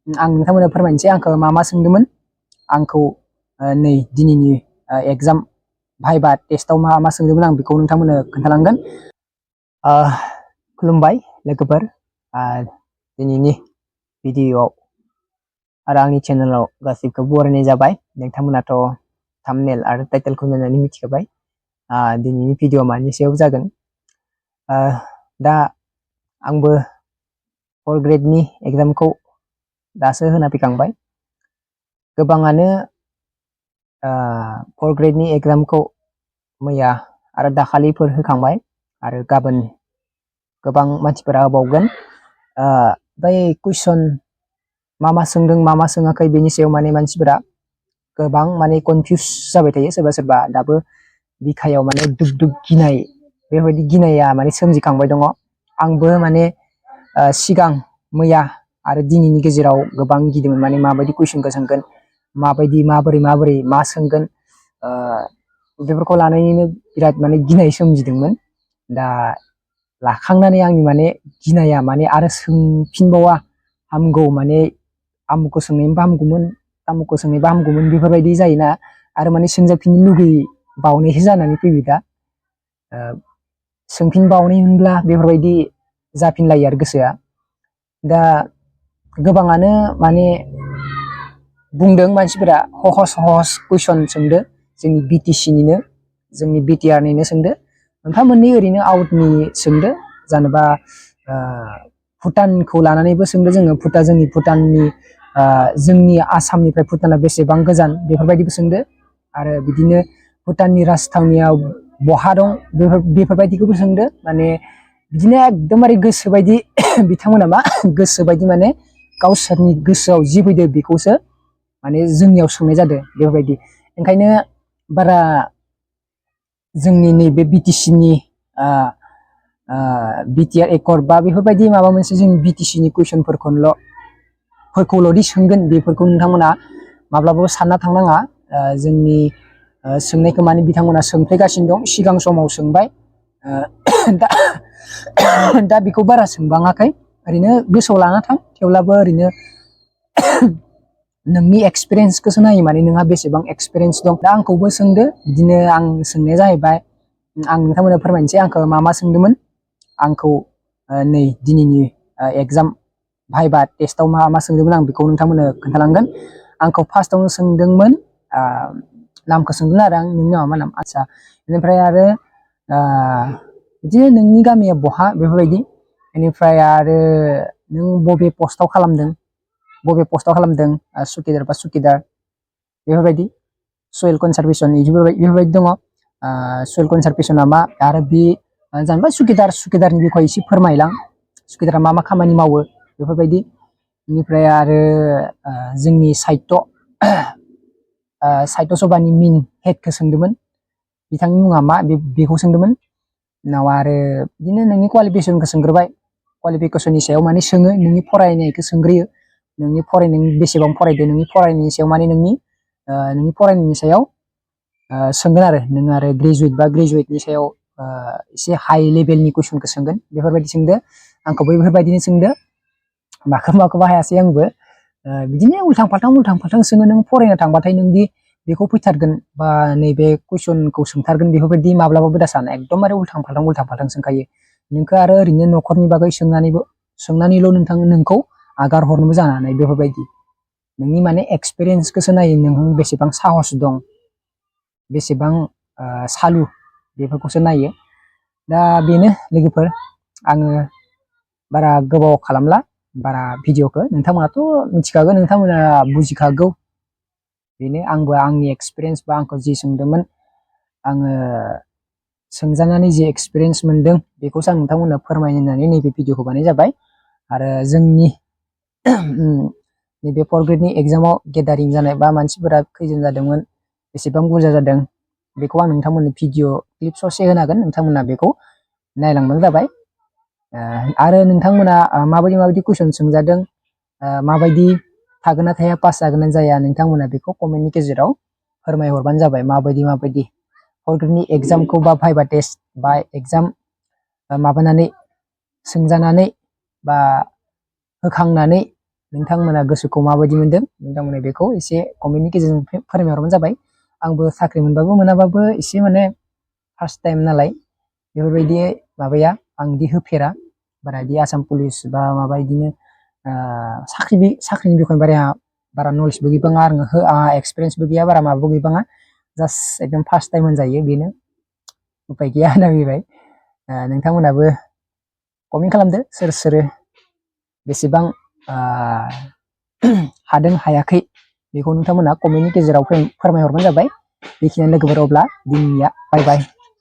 आं नोंथांमोननो फोरमायनोसै आंखौ मा सोंदोंमोन आंखौ नै दिनैनि एग्जाम भाइबा टेस्टआव मा सोंदोंमोन आं बेखौ नोंथांमोननो खोन्थालांगोन। खुलुमबाय लोगोफोर, दिनैनि भिडिअ'आव आरो आंनि चेनेलाव गासैखौबो बरायनाय जाबाय। नोंथांमोनाथ' थाम्बनेल आरो टाइटेलखौ नायनानै मिथिखाबाय दिनैनि भिडिअ मानि सायाव जागोन। दा आंबो 4 ग्रेडनि एग्जामखौ दासो होना फैखांबाय। गोबाङानो 4 ग्रेडनि एग्जामखौ मैया आरो दाखालिफोर होखांबाय आरो गाबोन गोबां मानसिफोरा होबावगोन। बै कुइसन मा सोंदों मा सोङाखै बेनि सायाव माने मानसिफोरा गोबां माने कनफिउस जाबाय थायो। सोरबा दाबो बिखायाव माने दुब गिनाय, बेबायदि गिनाया माने सोमजिखांबाय दङ। आंबो माने सिगां मैया आरो दिनैनि गेजेराव गोबां गिदोंमोन, माने माबायदि कुइसनखौ सोंगोन, माबोरै मा सोंगोन, बेफोरखौ लानानैनो बिराद माने गिनाय सोमजिदोंमोन। दा लाखांनानै आंनि माने गिनाया माने आरो सोंफिनबावा हामगौ, माने आमुखौ सोंनायनिबो हामगौमोन, तामुखौ सोंनायबा हामगौमोन, बेफोरबायदि जायोना। आरो माने सोंजाफिननो लुगैबावनायसो जानानै फैबाय दा। सोंफिनबावनायमोनब्ला बेफोरबायदि जाफिनलायो आरो गोसोआ। दा गोबाङानो माने बुंदों मानसिफोरा सहस कुइसन सोंदो, जोंनि बिटिसिनिनो, जोंनि बिटिआरनिनो सोंदो, मोनफा मोननै ओरैनो आउटनि सोंदो, जानोबा भुटानखौ लानानैबो सोंदो जोङो, जोंनि भुटाननि जोंनि आसामनिफ्राय भुटाना बेसेबां गोजान बेफोरबायदिबो सोंदो। आरो बिदिनो भुटाननि राजथावनियाव बहा दं बेफोरबायदिखौबो सोंदो। माने बिदिनो एकदमबारे गोसोबायदि बिथांमोना गोसोबायदि माने गावसोरनि गोसोआव जि फैदो बेखौसो माने जोंनियाव सोंनाय जादों बेफोरबायदि। ओंखायनो बारा जोंनि नैबे बिटिसिनि बिटिआर एकर्ड बा बेफोरबायदि माबा मोनसे जोंनि बिटिसिनि कुइसनफोरखौल'दि सोंगोन बेफोरखौ नोंथांमोना माब्लाबाबो सानना थांनाङा। जोंनि सोंनायखौ माने बिथांमोना सोंफ्लेगासिनो दं, सिगां समाव सोंबाय, दा बेखौ बारा सोंबाङाखै, ओरैनो गोसोआव लाना थां, थेवब्लाबो ओरैनो नोंनि एक्सपिरियेन्सखौसो नायो, माने नोंहा बेसेबां एक्सपिरियेन्स दं। दा आंखौबो सोंदो बिदिनो, आं सोंनाया जाहैबाय, आं नोंथांमोननो फोरमायनोसै आंखौ मा सोंदोंमोन आंखौ नै दिनैनि एग्जाम भाइबा टेस्टआव मा सोंदोंमोन आं बेखौ नोंथांमोननो खोन्थालांगोन। आंखौ फार्स्टआवनो सोंदोंमोन, नामखौ सोंदों आरो आं, नोंनि नामा मा नाम, आदसा, बेनिफ्राय आरो बिदिनो नोंनि गामिया बहा बेफोरबायदि, बेनिफ्राय आरो नों बबे पस्टआव खालामदों, सुकिदार बा सुकिदार बेफोरबायदि, सयेल कनजारभेसन बेफोरबायदि दङ। सयेल कनजारभेसना मा, आरो बे जेनेबा सुकिदारनि बिखय एसे फोरमायलां, सुकिदारा मा खामानि मावो बेफोरबायदि। बेनिफ्राय आरो जोंनि साहित्य सभानि मेन हेडखौ सोंदोंमोन, बिथांनि मुङा मा बेखौ सोंदोंमोन। उनाव आरो बिदिनो नोंनि क्वालिफिकेसनखौ सोंग्रोबाय, क्वालिफिकेसननि सायाव माने सोङो, नोंनि फरायनायखौ सोंग्रोयो, नों बेसेबां फरायदो, नोंनि फरायनायनि सायाव माने नोंनि फरायनायनि सायाव सोंगोन आरो नों आरो ग्रेजुवेट बा ग्रेजुवेटनि सायाव एसे हाइ लेभेलनि कुइसनखौ सोंगोन, बेफोरबायदि सोंदो। आंखौबो बेफोरबायदिनो सोंदो, माखौबा हायासै आंबो। बिदिनो उल्थां फाल्थां सोङो, नों फरायनो थांबाथाय नोंदि बेखौ फैथारगोन बा नैबे कुइसनखौ सोंथारगोन बेफोरबायदि माब्लाबाबो दा साना, एकदमबारे उल्थां फाल्थां सोंखायो। नोंखौ आरो ओरैनो न'खरनि बागै सोंनानैल' नोंखौ आगार हरनोबो जानो हानाय, बेफोरबायदि। नोंनि माने एक्सपिरियेन्सखौसो नायो, नों बेसेबां साहस दं, बेसेबां सालु, बेफोरखौसो नायो। दा बेनो लोगोफोर, आङो बारा गोबाव खालामला बारा भिडिअ'खौ, नोंथांमोनाथ' मिथिखागौ, नोंथांमोना बुजिखागौ। बेनो, आंबो आंनि एक्सपिरियेन्स बा आंखौ जि सोंदोंमोन, आङो सोंजानानै जि एक्सपिरियेन्स मोनदों बेखौसो आं नोंथांमोननो फोरमायनो होननानै नैबे भिडिअ'खौ बानायनाय जाबाय। आरो जोंनि नैबे 4 ग्रेडनि एग्जामाव गेदारिं जानाय बा मानसिफोरा खैजोन जादोंमोन, बेसेबां बुरजा जादों, बेखौ आं नोंथांमोननो भिडिअ क्लिप ससे होनागोन, नोंथांमोना बेखौ नायलांबानो जाबाय। आरो नोंथांमोना माबायदि कुइसन सोंजादों, माबायदि थागोन ना थाया, पास जागोन ना जाया, नोंथांमोना बेखौ कमेन्टनि गेजेराव फोरमायहरबानो जाबाय। माबायदि 4 ग्रेडनि एग्जामखौ बा भाइबा टेस्ट बा एग्जाम माबानानै सोंजानानै बा होखांनानै नोंथांमोना गोसोखौ माबायदि मोनदों नोंथांमोना बेखौ एसे कमेन्टनि गेजेरजों फोरमायहरबानो जाबाय। आंबो साख्रि मोनबाबो मोनाबाबो एसे माने फार्स्ट टाइम नालाय बेफोरबायदि माबाया आं इदि होफेरा बारा इदि आसाम पुलिस बा माबा इदिनो साख्रिनि बिखय बारा नलेजबो गैबाङा आंहा एक्सपिरियेन्सबो गैया बारा माबाबो गैबाङा जास्ट एकदम फार्स्ट टाइम होनजायो बेनो उपाय गैया होनना फैबाय। नोंथांमोनाबो कमेन्ट खालामदो सोर बेसेबां हादों हायाखै बेखौ नोंथांमोना कमेन्टनि गेजेराव फोरमायहरबानो जाबाय। बेखिनियानो लोगोफोर अब्ला दिनैनिया बाय बाय।